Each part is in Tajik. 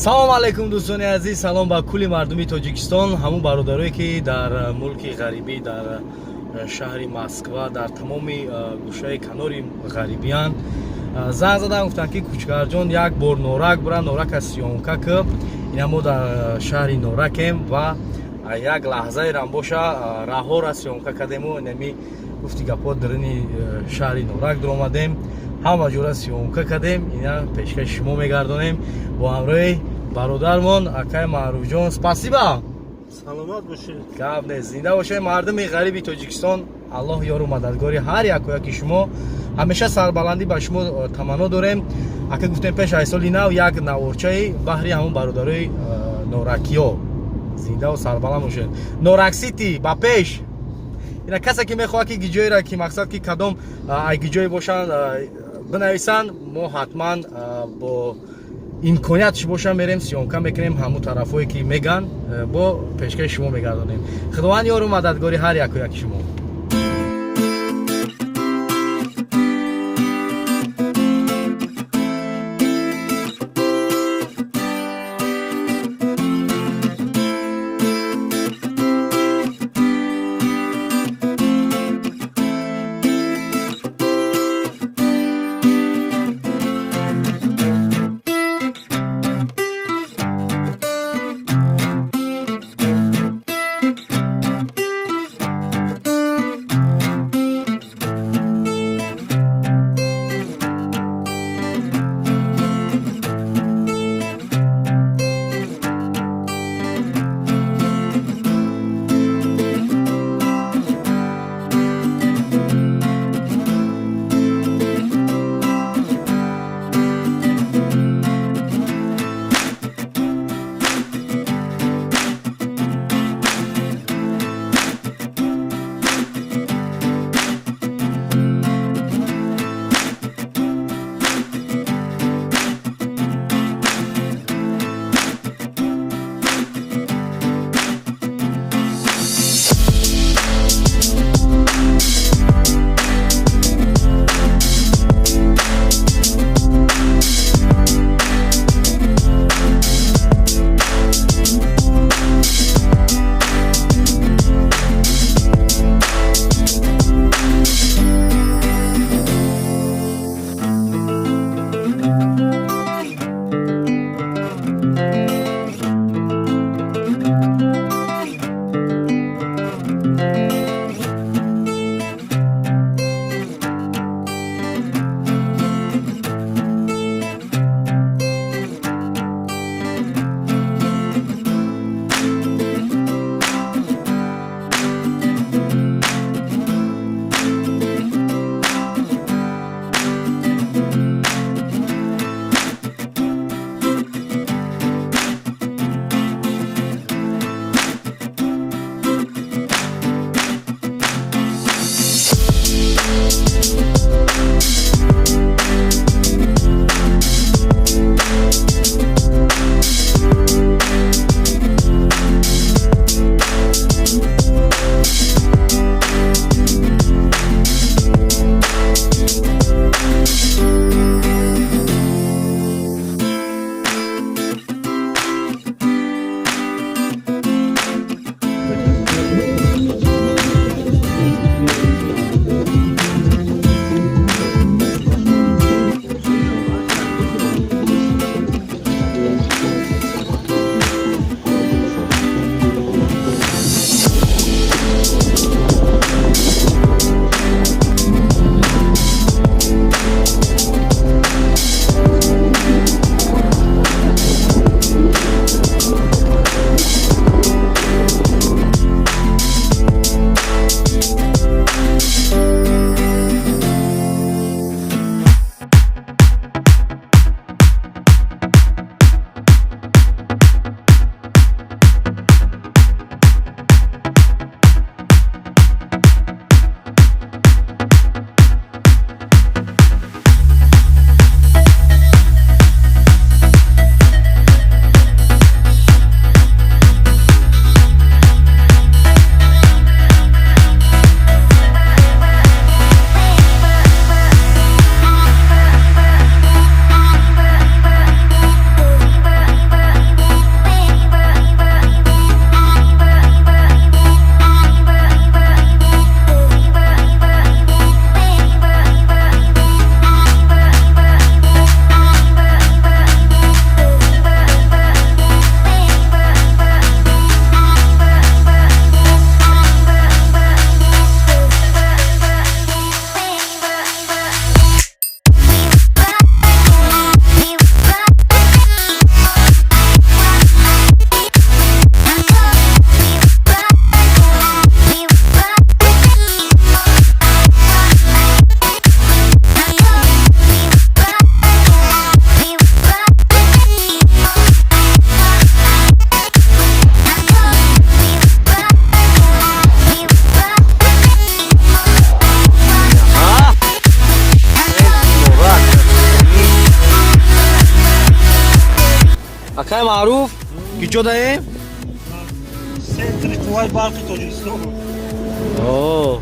Салом алейкум, дӯстони азиз, салом ба кулли мардуми Тоҷикистон, ҳамун бародарое, ки дар мулки ғарибӣ, дар шаҳри Москва, дар тамоми гӯшаи канори ғарибиянд. Занг задан, гуфтанд, ки Кучкарҷон, як бор Норак бура, Норака съёмка ки. Ина мо дар шаҳри Норакем ва як лаҳзаерам боша, раҳҳоро съёмка кардему инами гуфти гапҳо, дарини шаҳри Норак дуромадем, ҳама ҷора съёмка кардем, ина пешкаши шумо мегардонем бо ҳамроҳи бародармон акай Маъруфҷон. Спасибо. Саломат бошед. Гап нест, зинда бошед. Мардуми ғариби Тоҷикистон, Аллоҳ ёру мададгори ҳар яку яки шумо, ҳамеша сарбаландӣ ба шумо таманно дорем. Ака, гуфтем, пеш аз соли нав як наворчаи баҳри ҳамон бародарои норакиё. Зиндаву сарбаланд бошед. Норак Сити ба пеш! Ина касе, ки мехоҳад, ки гиҷоеро, ки мақсад, ки кадом ай гиҷое бошанд, бинависанд, мо ҳатман бо имкониятш боша, мерем, съёмка мекунем, ҳамун тарафҳое, ки меган, бо пешкаши шумо мегардонем. Худованд ёру мададгори ҳар яку яки шумо. Акай Маъруф, куҷо даем? Центри қувваи барқи Тоҷикистон. О.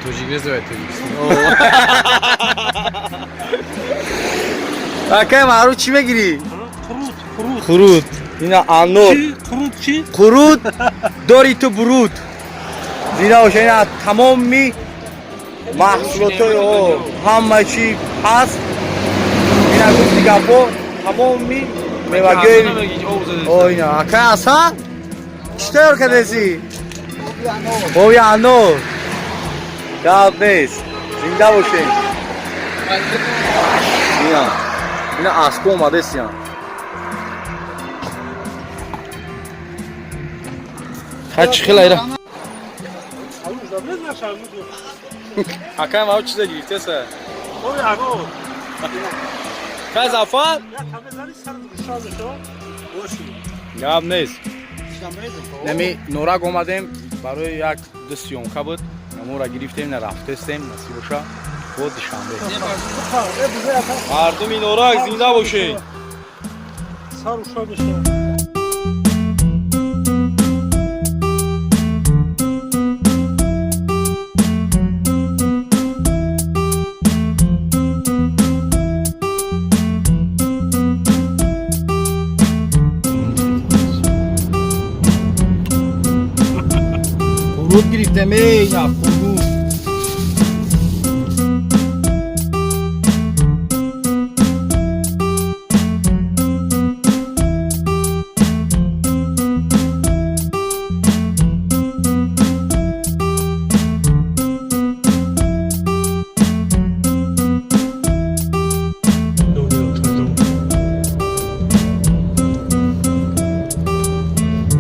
Тоҷик называет Тоҷикистон. Акай Маъруф, чӣ мегирӣ? Қурут, қурут. Қурут. Ина анор. Чӣ? Қурут чӣ? Қурут дори ту буруд. Зина боша, ина тамоми маҳсулотҳои ҳама чӣ ҳаст. Ина гуфти гапо, тамоми мевагиҳои. О, ина акай Асан, чӣ тайёр кардеси? Оби анор. Гап нест, зинда бошем. Ина аспо омадесиян. Хай, чӣ хела ира? Акай Маъруф, чиза гирифтеса? Оби анор. Кай Зафар? Як ҳаме зани сар рӯшан мешавад. Боши. Гап нест. Нами Норак омадем, барои як ду съёмка буд, амора гирифтем, на рафтестем. Насиб боша, бо Душанбе. Мардуми Норак, зинда бошед. Сар рӯшан мешавад. Хуруд гирифтем, эй, ина.